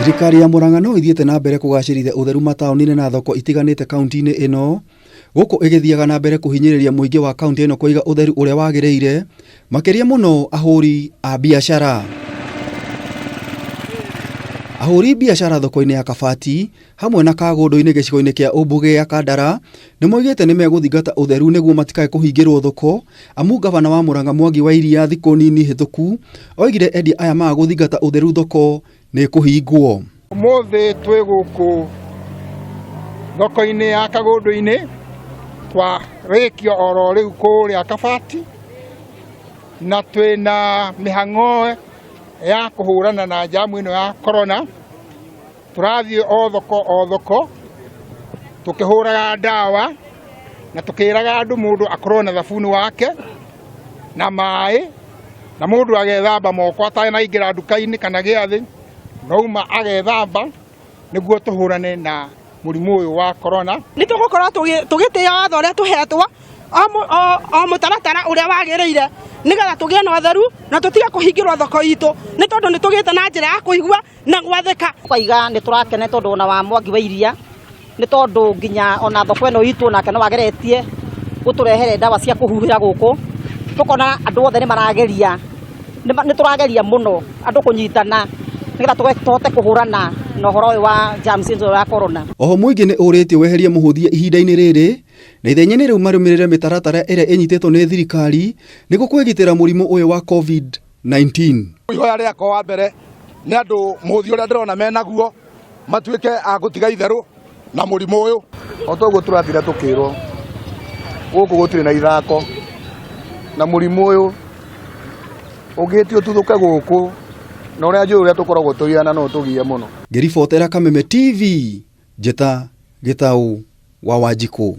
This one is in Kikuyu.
Thirikari ya Murang'a no ĩthiĩte na mbere kũgacĩrithia ũtheru mataũni-inĩ na thoko itiganĩte kaunti-inĩ ĩno, gũkũ ĩgĩthiaga na mbere kũhinyĩrĩria mũingĩ wa kaunti ĩno kũiga ũtheru ũrĩa wagĩrĩire, makĩria mũno ahũri a biacara. Ahũri biacara thoko-inĩ ya Kabati hamwe na Kagũndũ-inĩ gĩcigo-inĩ kĩa ũmbunge gĩa Kandara nĩ moigĩte nĩ megũthingata ũtheru nĩguo matikae kũhingĩrwo thoko amu ngavana wa Murang'a Mwangi wa Iria thikũ nini hĩtũku oigire endia aya maga gũthingata ũtheru thoko nĩ ĩkũhingwo. Ũmũthĩ twĩ gũkũ thoko-inĩ ya Kagũndũ-inĩ twarĩkia oro rĩu kũrĩa Kabati na twĩna mĩhang'o ya kũhũrana na njamu ĩno ya corona. Tũrathiĩ o thoko o thoko tũkĩhũraga ndawa na tũkĩraga andũ mũndũ akorwo na thabuni wake na maĩ na mũndũ agethamba moko atanaingĩra nduka-inĩ kana gĩathĩ, nouma agethamba nĩguo tũhũrane na mũrimũ ũyũ wa corona. Nĩ tũgũkorwo tũgĩtĩĩa watho ũrĩa tũhetwo o mũtaratara ũrĩa wagĩrĩire nĩgetha tũgĩe na ũtheru na tũtige kũhingĩrwo thoko itũ nĩ tondũ nĩ tũgĩte na njĩra ya kũigua na gwathĩka. Twaiga nĩ tũrakena tondũ ona wa Mwangi wa Iria nĩ tondũ nginya ona thoko ĩno itũ nake no ageretie gũtũrehere ndawa cia kũhuhĩra gũkũ, tũkona andũ othe nĩ marageria, nĩ tũrageria mũno andũ kũnyitana nĩgetha tũhote kũhũrana na ũhoro ũyũ wa germs ĩno ya corona. Oho mũingĩ nĩ ũrĩtio weherie mũhũthia ihinda-inĩ rĩrĩ na ithenya-inĩ rĩu marũmĩrĩre mĩtaratara ĩrĩa ĩnyitĩtwo nĩ thirikari nĩguo kwĩgitĩra mũrimũ ũyũ wa Covid-19. Ihoya rĩakwa wa mbere nĩ andũ mũhũthia ũrĩa ndĩrona menaguo matuĩke a gũtiga itherũ na mũrimũ ũyũ. O ta ũguo tũratinda tũkĩrwo gũkũ gũtirĩ na ithako na mũrimũ ũyũ ũngĩtio ũtuthũke gũkũ na ũrĩa njũĩ ũrĩa tũkoragwo tũigana no ũtũgie mũno. Ngĩribotera Kameme TV, Njĩta Gĩtaũ wa Wanjikũ.